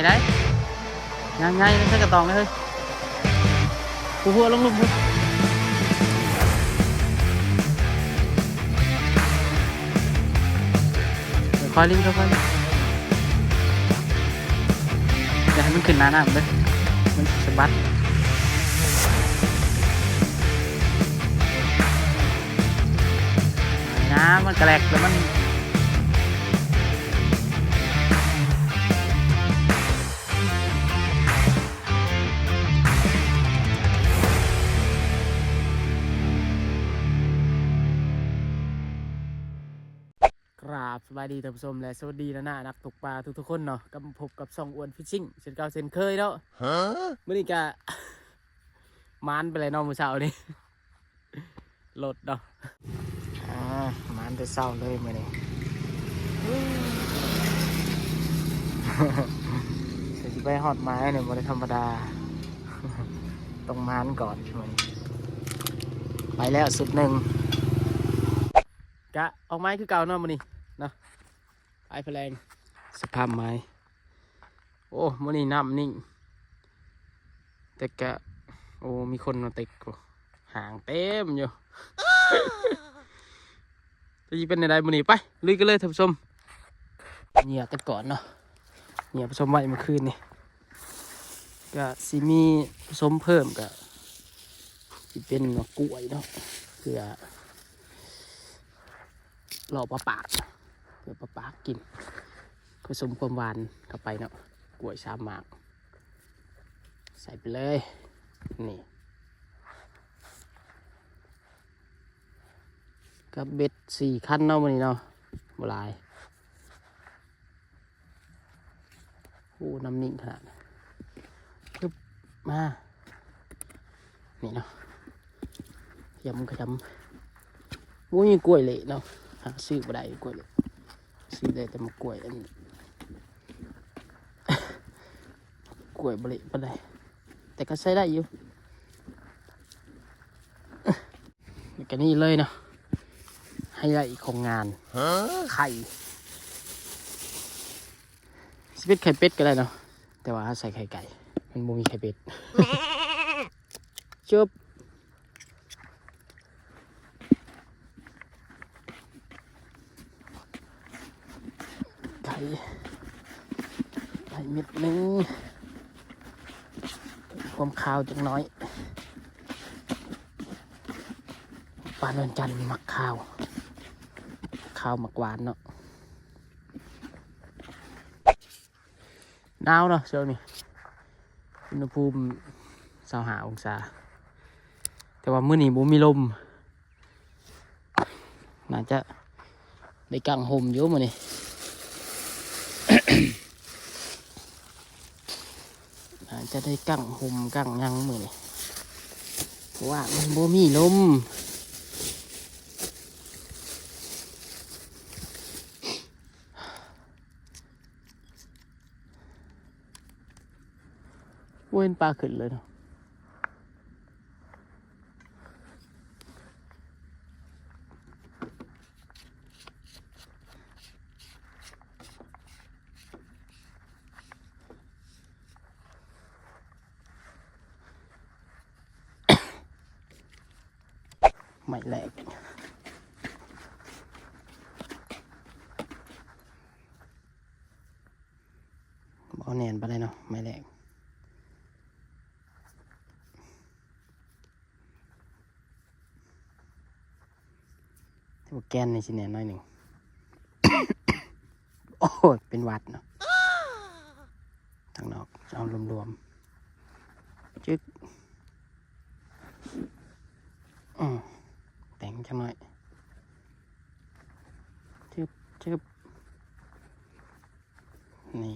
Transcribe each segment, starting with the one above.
ໄດ້ ຍ່າງໃຫຍ່ໃສ່ກະຕອງເລີຍເຮີ້ຍ ຫົວໆ ລົງລຸ່ມພຸ້ນ ຄ່ອຍຫຼິ້ນ ຄ່ອຍໆ ຢ່າໃຫ້ມັນຂຶ້ນໜ້ານ້ຳເດີ້ ມັນຊິສະບັດ ນ້ຳມັນກະແລກແລ້ວມັນ ກາບສະບາຍດີທ່ານຜູ້ຊົມ ແລະ ສະຫວັດດີນະນານັກຕົກປາທຸກໆຄົນເນາະ ກັບມາພົບກັບຊ່ອງອ້ວນຟິດຊິງເຊັ່ນເກົ່າເຊັ່ນເຄີຍເນາະ ມື້ນີ້ກະ ໝານໄປແລ້ວເນາະມື້ເຊົ້ານີ້ ລົດເນາະ ອ່າ ໝານແຕ່ເຊົ້າເລີຍມື້ນີ້ ໃສ່ຊິໄປຮອດໝາຍນີ້ບໍ່ໄດ້ທຳມະດາ ຕ້ອງໝານກ່ອນມື້ນີ້ ໄປແລ້ວຊຸດໜຶ່ງ ກະອອກໝາຍຄືເກົ່າເນາະມື້ນີ້ເນາະ ໄປພະແລງ ສະພາບໝາຍ ໂອ້ ມື້ນີ້ນ້ຳນິ່ງ ແຕ່ກະ ໂອ້ ມີຄົນມາເຕັກ ຫາງເຕັມຢູ່ ຈະຊິເປັນແນວໃດມື້ນີ້ ໄປລຸຍກັນເລີຍທ່ານຜູ້ຊົມ ເຫຍື່ອແຕ່ກ່ອນເນາະ ເຫຍື່ອຜະສົມໄວ້ມື້ຄືນນີ້ ກະຊິມີຜະສົມເພີ່ມ ກະຊິເປັນໝາກກ້ວຍເນາະ ເພື່ອ ລໍປາປາກ ເພື່ອປາປາກກິນ ປະສົມຄວາມຫວານເຂົ້າໄປເນາະ ກ້ວຍສາມໝາກ ໃສ່ໄປເລີຍ ນີ້ ກັບເບັດສີ່ຄັນເນາະມື້ນີ້ເນາະ ບໍ່ຫຼາຍ. ໂອ້ ນ້ຳນິ່ງຂະໜາດ ປຶບ ມາ ນີ້ເນາະ ຂະຫຍຳຂະຫຍຳ ໂອ້ຍ ກ້ວຍເລະເນາະ ຫາຊື້ບໍ່ໄດ້ກ້ວຍເລະ ຊື້ໄດ້ແຕ່ໝາກກ້ວຍອັນ ກ້ວຍບໍ່ເລະປານໃດ ແຕ່ກໍໃຊ້ໄດ້ຢູ່. ກະນີ້ເລີຍເນາະ ໄຮໄລຂອງງານ ໄຂ່ ຊິເປັນໄຂ່ເປັດກໍໄດ້ເນາະ ແຕ່ວ່າເຮົາໃສ່ໄຂ່ໄກ່ ມັນບໍ່ມີໄຂ່ເປັດ ຈົບ. ໄກ່ ໄກ່ເມັດໜຶ່ງ ຄວາມຄາວຈັກໜ້ອຍ ປານວນຈັນມັກຄາວ ຄາວມັກຫວານເນາະ. ໜາວເນາະຊ່ວງນີ້ ອຸນຫະພູມຊາວຫ້າອົງສາ ແຕ່ວ່າມື້ນີ້ບໍ່ມີລົມ ໜ້າຈະໄດ້ກາງຮົ່ມຢູ່ມື້ນີ້ ໜ້າຈະໄດ້ກາງຮົ່ມກາງຫຍັງມື້ນີ້ ເພາະວ່າມັນບໍ່ມີລົມ. ບໍ່ເຫັນປາຂຶ້ນເລີຍເນາະ ໄມ້ແລກ ບໍ່ແໜ້ນປານໃດເນາະ ໄມ້ແລກ ແຕ່ວ່າແກ່ນນີ້ຊິແໜ້ນໜ້ອຍໜຶ່ງ ໂອ້ຍ ເປັນຫວັດເນາະ ທາງນອກ ເອົາລວມໆ ຈຶກ ອື ແຕ່ງຈັກໜ້ອຍ ຈຶບ ຈຶບ ນີ້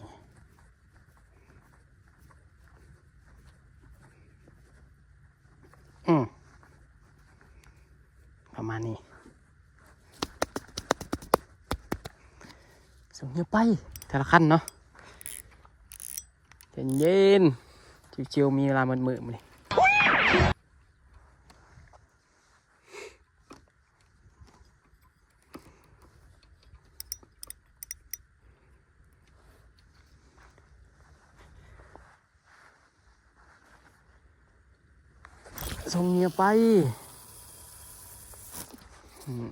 ອື ປະມານນີ້ ສົ່ງເຫຍື່ອໄປແຕ່ລະຄັນເນາະ ເຢັນໆ ຊິວໆ ມີເວລາມືດໆ ມື້ນີ້. ເ ສົ່ງເຫຍື່ອໄປ. ອືມ.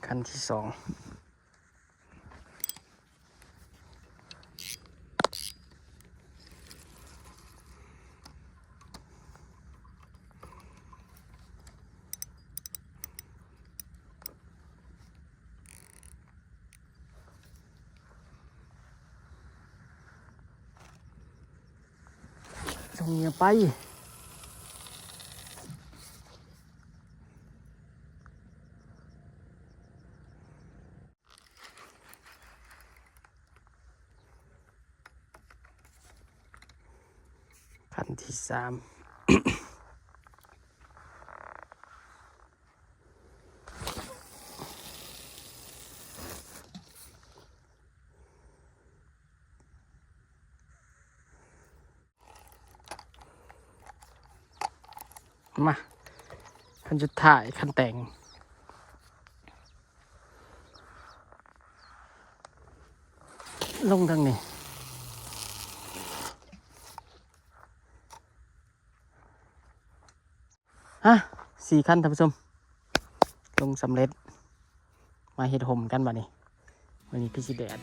ຄັນທີສອງ. ສົ່ງເຫຍື່ອໄປ. ຄັນທີສາມ. ມາ ຄັນສຸດທ້າຍ ຄັນແຕ່ງ ລົງທາງນີ້. ຮະ ສີ່ຄັນ ທ່ານຜູ້ຊົມ ລົງສຳເລັດ. ມາເຮັດຮົ່ມກັນບາດນີ້ ມື້ນີ້ຄືຊິແດດ.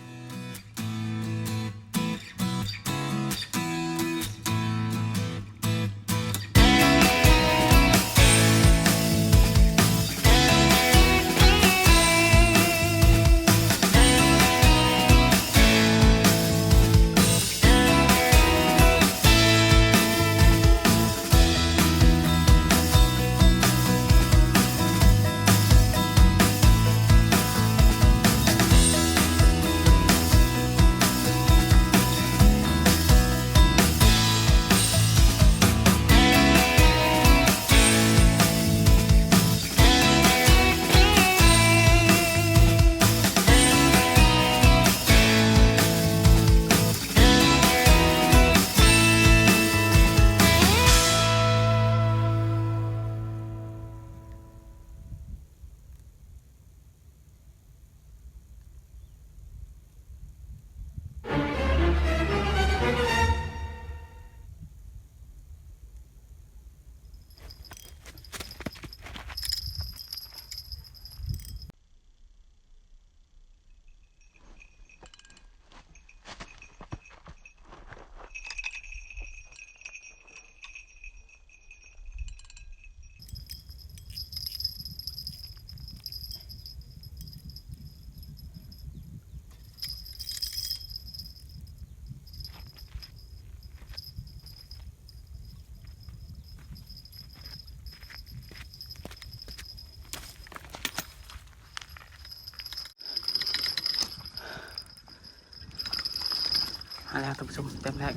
ມາແລ້ວທ່ານຜູ້ຊົມ ແຕ້ມແລກ.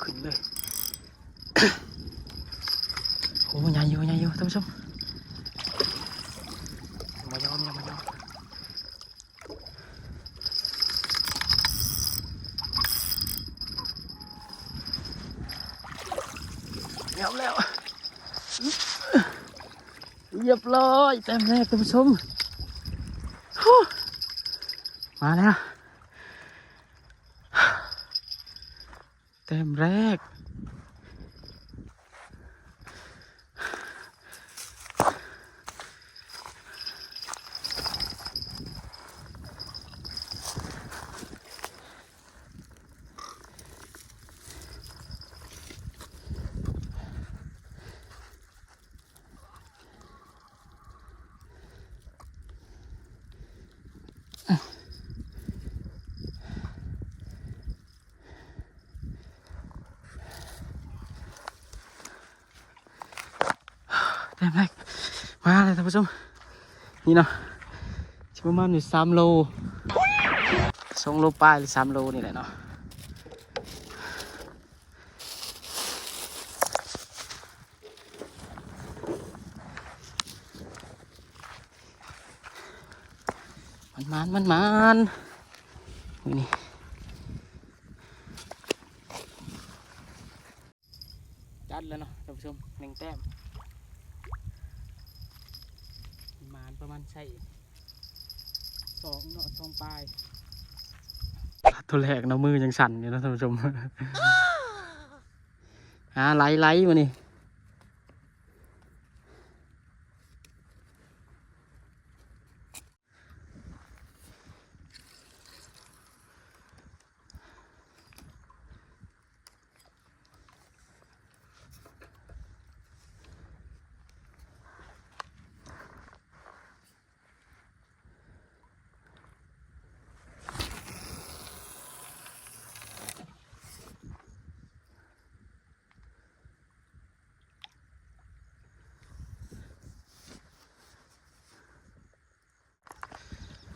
ຂຶ້ນເລີຍ. ໂອ້ ໃຫຍ່ຢູ່ ໃຫຍ່ຢູ່ທ່ານຜູ້ຊົມ. ຢ່າມາຍອມ ຢ່າມາຍອມ. ຍອມແລ້ວ. ຮຽບຮ້ອຍ ແຕ້ມແລກທ່ານຜູ້ຊົມ. ຮູ້ ມາແລ້ວ ແຕ້ມແລກ. ແຕ້ມແລກມາແລ້ວທ່ານຜູ້ຊົມ. ນີ້ເນາະ ຊິປະມານຢູ່ສາມໂລ ສອງໂລປາຍ ຫຼື ສາມໂລນີ້ແຫຼະເນາະ. ມັນໝານ ມັນໝານ ມື້ນີ້ ຈັດແລ້ວເນາະທ່ານຜູ້ຊົມ ໜຶ່ງແຕ້ມ ໝານປະມານໃສ່ສອງເນາະ ສອງປາຍ. ໂຕແລກເນາະ ມືຍັງສັ່ນຢູ່ເນາະທ່ານຜູ້ຊົມ. ຫາໄຫຼໆ ມື້ນີ້.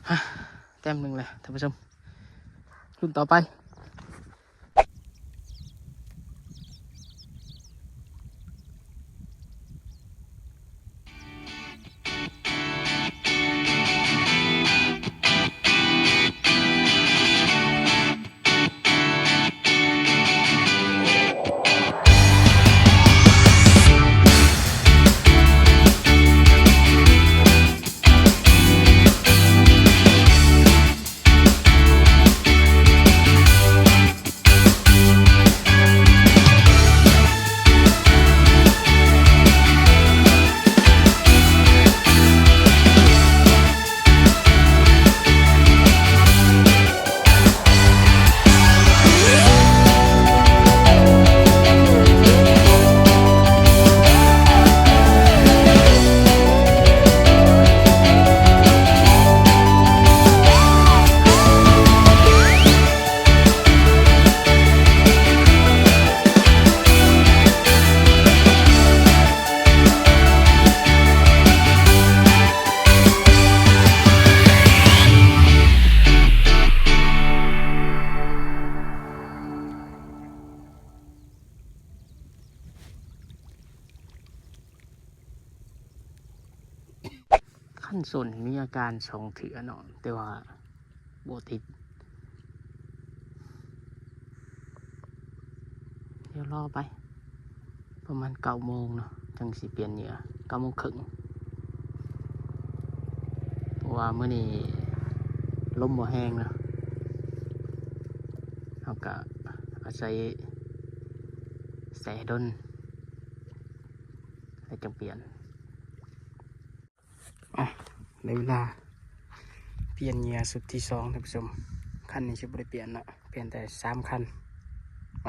ຮະ ແຕ້ມໜຶ່ງແລ້ວທ່ານຜູ້ຊົມ ລຸ້ນຕໍ່ໄປ. ຄັນຊົນມີອາການສອງເທື່ອເນາະ ແຕ່ວ່າບໍ່ຕິດ. ດຽວລໍໄປປະມານເກົ້າໂມງເນາະ ຈັ່ງຊິປ່ຽນເຫຍື່ອ ເກົ້າໂມງເຄິ່ງ ເພາະວ່າມື້ນີ້ລົມບໍ່ແຮງເນາະ ເຮົາກະອາໄສແຊ່ດົນ ແລ້ວຈັ່ງປ່ຽນ. ອ່ະ ໄດ້ເວລາປ່ຽນເຫຍື່ອຊຸດທີສອງທ່ານຜູ້ຊົມ. ຄັນນີ້ຊິບໍ່ໄດ້ປ່ຽນເນາະ ປ່ຽນແຕ່ສາມຄັນ. ໄປ. ໂ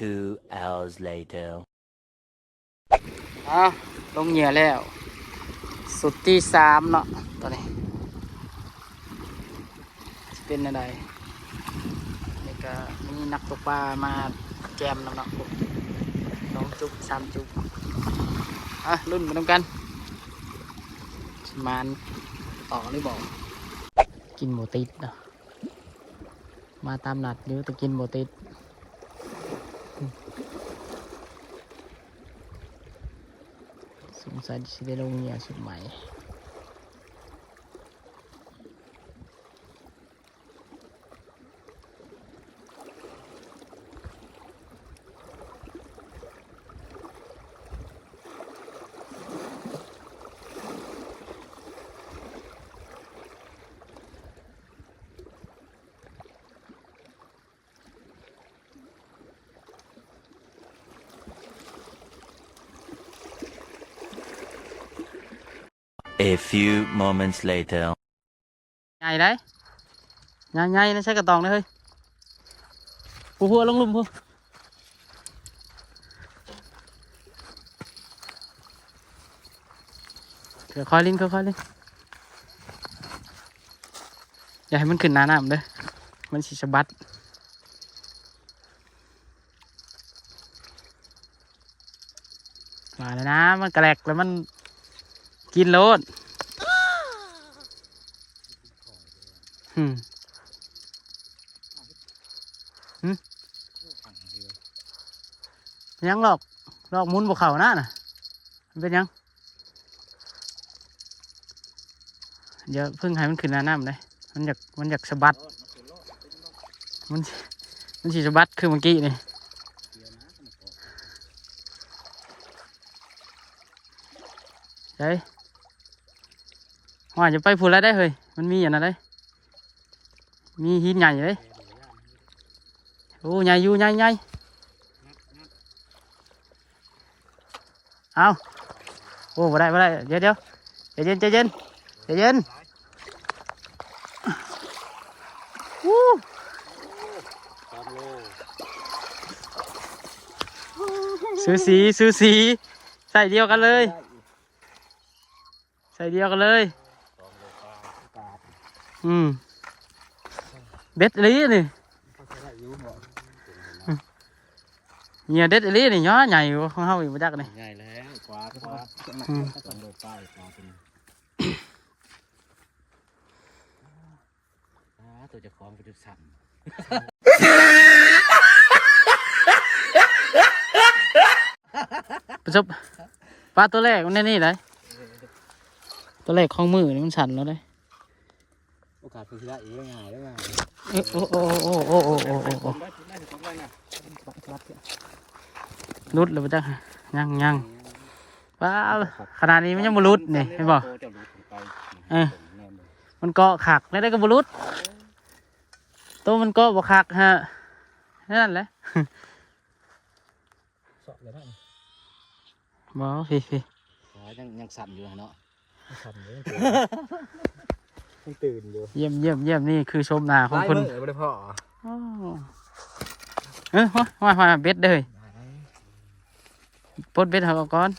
Two hours later. ອ້າວ ລົງເຫຍື່ອແລ້ວ ຊຸດທີສາມເນາະ ຕອນນີ້ຊິເປັນແນວໃດ. ນີ້ກະມີນັກຕົກປາມາແຈມນຳເນາະ ສອງຈຸກ ສາມຈຸກ. ອ່ະ ລຸ້ນໄປນຳກັນ ຊິໝານຕໍ່ຫຼືບໍ່. ກິນບໍ່ຕິດເນາະ ມາຕາມນັດຢູ່ ແຕ່ກິນບໍ່ຕິດ. ສົງໄສຊິໄດ້ລົງເຫຍື່ອຊຸດໃໝ່. A few moments later. ໃຫຍ່ໄດ໋ ໃຫຍ່ໆ ໃສ່ກະຕອງໄດ໋ເຮີ້ຍ. ຜູ້ຫົວລົງລຸ່ມພຸ້ນ ຄ່ອຍໆຫຼິ້ນ ຄ່ອຍໆຫຼິ້ນ. ຢ່າໃຫ້ມັນຂຶ້ນໜ້ານ້ຳເດີ ມັນຊິສະບັດ. ມາແລ້ວນະ ມັນກະແລັກແລ້ວ ມັນກິນໂລດ. ຫືມ ຫືມ ຫຍັງ ລອກ ລອກໝູນບໍ່ເຂົ້ານະ ນະ ມັນເປັນຫຍັງ? ຢ່າເພິ່ງໃຫ້ມັນຂຶ້ນໜ້ານ້ຳເດ້ ມັນຢາກ ມັນຢາກສະບັດ ມັນ ມັນຊິສະບັດຄືເມື່ອກີ້ນີ້. ໃສ ວ່າຈະໄປພຸ້ນລະໄດ໋ເຮີ້ຍ ມັນມີອັນນັ້ນໄດ໋ ມີຫີນໃຫຍ່ເດ້. ໂອ້ ໃຫຍ່ຢູ່ ໃຫຍ່ໆ. ເອົາ ໂອ້ ບໍ່ໄດ້ ບໍ່ໄດ້ ດຽວໆ ໃຈເຢັນ ໃຈເຢັນ ໃຈເຢັນ. ສູສີ ສູສີ ໃສ່ດຽວກັນເລີຍ. ໃສ່ດຽວກັນເລີຍ. ອືມ ເດັດອີ່ຫຼີນີ້ ເຫຍື່ອເດັດອີ່ຫຼີນີ້. ຫຍ້າໃຫຍ່ກວ່າຂອງເຮົາອີກບໍ່ຈັກນີ້ ໃຫຍ່ແລ້ວ ຂວາ ຂວາ. ອືມ ຕ້ອງໂດດປ້າຍ ຂວາຕົວນີ້. ອ່າ ຕົວເຈົ້າຂອງກໍຈົນສັ່ນ. ປະສົບ ປາຕົວແລກມັນແນວນີ້ໄດ໋ ຕົວແລກຂອງມື້ນີ້ມັນສັ່ນແລ້ວເດ້. ໂອກາດເພິ່ນຊິໄດ້ອີກ ງ່າຍເດ້ ງ່າຍ. ເອີ ໂອ້ ໂອ້ ໂອ້ ໂອ້ ໂອ້ ໂອ້ ໂອ້ ໄດ້ ໄດ້ ໄດ້ ໄດ້ນະ. ຫຼຸດແລ້ວບໍ່ຈັກ ຍັງ ຍັງ ວ້າວ ຂະໜາດນີ້ມັນຍັງບໍ່ຫຼຸດນີ້ ເຫັນບໍ່? ເອີ ມັນເກາະຄັກ ແນວໃດກໍບໍ່ຫຼຸດ ໂຕມັນເກາະບໍ່ຄັກຫະ ແນວນັ້ນແຫຼະ. ເຊາະແລ້ວນະ ບໍ່ ພີ້ໆ ອໍ ຍັງ ຍັງສັ່ນຢູ່ຫັ້ນເນາະ ຍັງສັ່ນຢູ່ ຍັງຕື່ນຢູ່. ຢ້ຽມ ຢ້ຽມ ຢ້ຽມ ນີ້ຄືຊົມໜ້າຂອງເພິ່ນ ຫຼາຍມື້ບໍ່ໄດ້ພໍ້. ໂອ້ ເອີ ໂອ້ຍ ໂອ້ຍ ເບັດເດີ ປົດເບັດໃຫ້ເຂົາກ່ອນ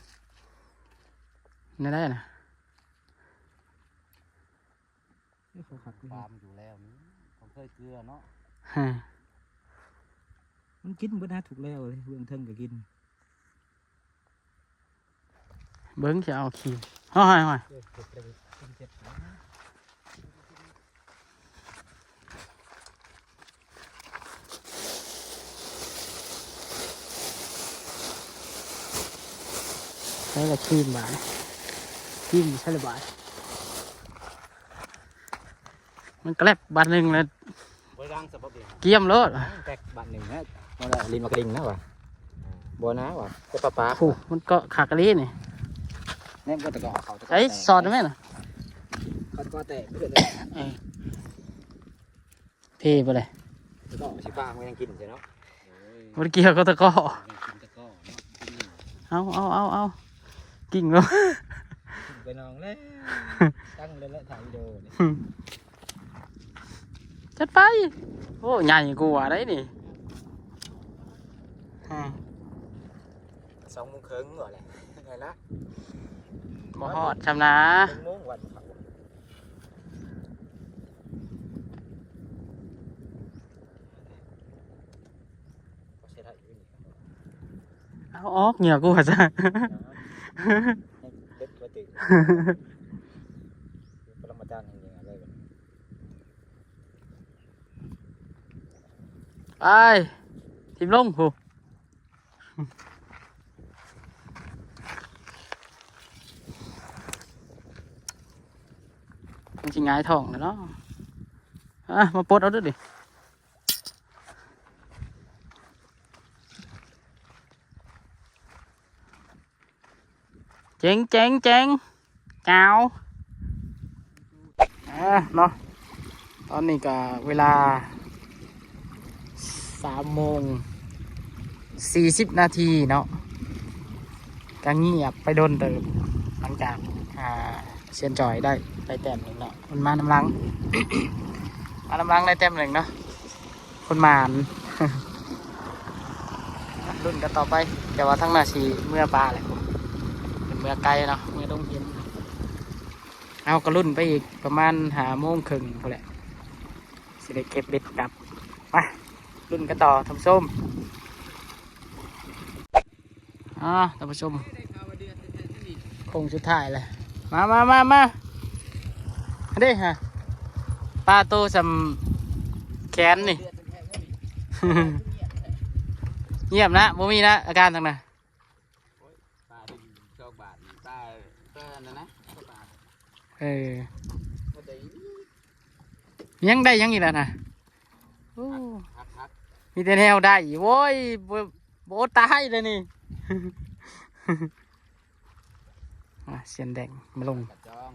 ແນວໃດນະ? ເອີ ເຂົາຄັກຢູ່ ປາມຢູ່ແລ້ວນີ້ ເຂົາເຄີຍເກືອເນາະ ຮະ ມັນກິນເບິດນະ ທຸກແລ້ວເລີຍ ເບື້ອງເທິງກໍກິນ. ເບິ່ງ ຊິເອົາຂີ້ ຫ້ອຍໆ ໃສ່ລະຄຣີມບາດ ຄຣີມໃສ່ລະບາດ ມັນກະແລັບບາດໜຶ່ງແລ້ວ ບໍ່ໄດ້ລ້າງສະບັບເດ ກຽມໂລດ ແຕັກບາດໜຶ່ງນະ ບໍ່ໄດ້ຫຼິ້ນໝາກລິງນະວ່າ ບໍ່ນະວ່າ ແຕ່ປາປາ ໂອ້ ມັນເກາະຄັກອີ່ຫຼີນີ້ ແນມກໍຕະກອເຂົາ ຕະກອ ໃສ່ ແຕກ ສອດໄດ້ແມ່ນະ ເຂົາຕະກອແຕກ ເອີ ເພບໍ່ໄດ້ ຕະກອຊິປາມັນຍັງກິນໃຊ່ເນາະ ບໍ່ໄດ້ກ່ຽວກັບຕະກອ ກິນຕະກອເນາະ ກິນຢູ່ ເອົາ ເອົາ ເອົາ ເອົາ ກິ້ງລົງ ກິ້ງໄປນອງແລ້ວ ຕັ້ງເລີຍແຫຼະ ຖ່າຍວິດີໂອນີ້ ຈັດໄປ ໂອ້ ໃຫຍ່ກວ່າໄດ໋ນີ້. ສອງໂມງເຄິ່ງ ບໍ່ແຫຼະ ໄດ້ລະ ບໍ່ຮອດຊ່ຳນາ ໜຶ່ງໂມງວັນເຂົາ ເອົາອອກເຫຍື່ອກູວ່າຊະ ເດັດບໍ່ຕິ ປະລະມາຈານແຫ່ງນີ້ເລີຍ ໄປ ຖິ້ມລົງພຸ້ນ ມັນຊິຫງາຍທ້ອງແລ້ວເນາະ ອ່ະ ມາປົດເອົາເດີ້ ເຈັງ ເຈັງ ເຈັງ ຈ້າວ ອ່າ ເນາະ ຕອນນີ້ກະເວລາສາມໂມງສີ່ສິບນາທີເນາະ ກະງຽບໄປດົນເຕີບ ຫຼັງຈາກ ອ່າ ຊຽນຈ່ອຍໄດ້ ໄດ້ແຕ້ມໜຶ່ງເນາະ ມັນມານຳຫຼັງ ມານຳຫຼັງໄດ້ແຕ້ມໜຶ່ງເນາະ. ຄົນໝານ ລຸ້ນກັນຕໍ່ໄປ ແຕ່ວ່າທາງໜ້າຊິເມືອປ່າແຫຼະ ເປັນເມືອໄກເນາະ ເມືອດົງເຫັນ ເຮົາກໍລຸ້ນໄປອີກປະມານຫ້າໂມງເຄິ່ງພຸ້ນແຫຼະ ຊິໄດ້ເກັບເບັດກັບ ມາລຸ້ນກັນຕໍ່ທ່ານຜູ້ຊົມ. ອ່າ ທ່ານຜູ້ຊົມ ໂຄ້ງສຸດທ້າຍແລ້ວ ມາ ມາ ມາ ມາ ເດ້ຮະ ປາໂຕສ່ຳແຂນນີ້ ງຽບນະ ບໍ່ມີນະ ອາການທາງໜ້າ ໂອ້ຍ ປາໄດ້ສອງບາດນີ້ ປາ ປານັ້ນນະ ປາ ເອີ ບໍ່ໄດ້ ຍັງໄດ້ຫຍັງອີກລະນະ ໂອ້ ຮັກ ຮັກ ມີແຕ່ແນວໄດ້ ໂອ້ຍ ບໍ່ ບໍ່ອົດຕາຍເລີຍນີ້ ອ່າ ຊຽນແດງມາລົງ ກະຈອງ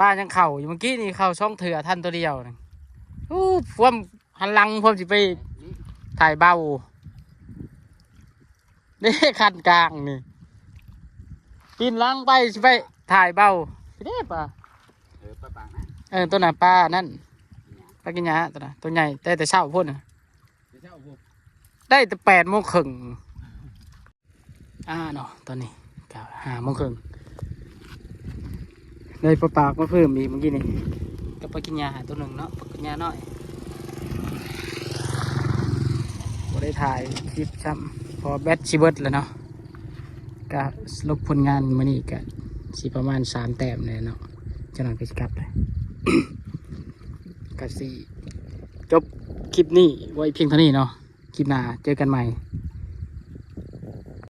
ປາຍັງເຂົ້າຢູ່ ເມື່ອກີ້ນີ້ເຂົ້າສອງເທື່ອ ທັນຕົວດຽວນີ້ ໂອ້ ພວມຫັນຫຼັງ ພວມຊິໄປຖ່າຍເບົາ ເດ້ ຄັນກາງນີ້ ປີນຫຼັງໄປຊິໄປຖ່າຍເບົາ ເດ້ປາ ເອີ ປາປາກນະ ເອີ ຕົວນັ້ນປານັ້ນ ປາກິນຫຍ້າຕົວນັ້ນ ຕົວໃຫຍ່ ແຕ່ ແຕ່ເຊົ້າພຸ້ນ ແຕ່ເຊົ້າພຸ້ນ ໄດ້ແຕ່ແປດໂມງເຄິ່ງ ອ່າ ເນາະ ຕອນນີ້ກະຫ້າໂມງເຄິ່ງ ໄດ້ປາປາກມາເພີ່ມອີກເມື່ອກີ້ນີ້ ກັບປາກິນຫຍ້າຕົວໜຶ່ງເນາະ ປາກິນຫຍ້ານ້ອຍ ບໍ່ໄດ້ຖ່າຍຄລິບຊ້ຳ ເພາະວ່າແບັດຊິເບິດແລ້ວເນາະ ກະສະຫຼຸບຜົນງານມື້ນີ້ກະຊິປະມານສາມແຕ້ມແຫຼະເນາະ ຈັກໜ້ອຍກະຊິກັບແລ້ວ ກະຊິຈົບຄລິບນີ້ໄວ້ພຽງເທົ່ານີ້ເນາະ ຄລິບໜ້າເຈີກັນໃໝ່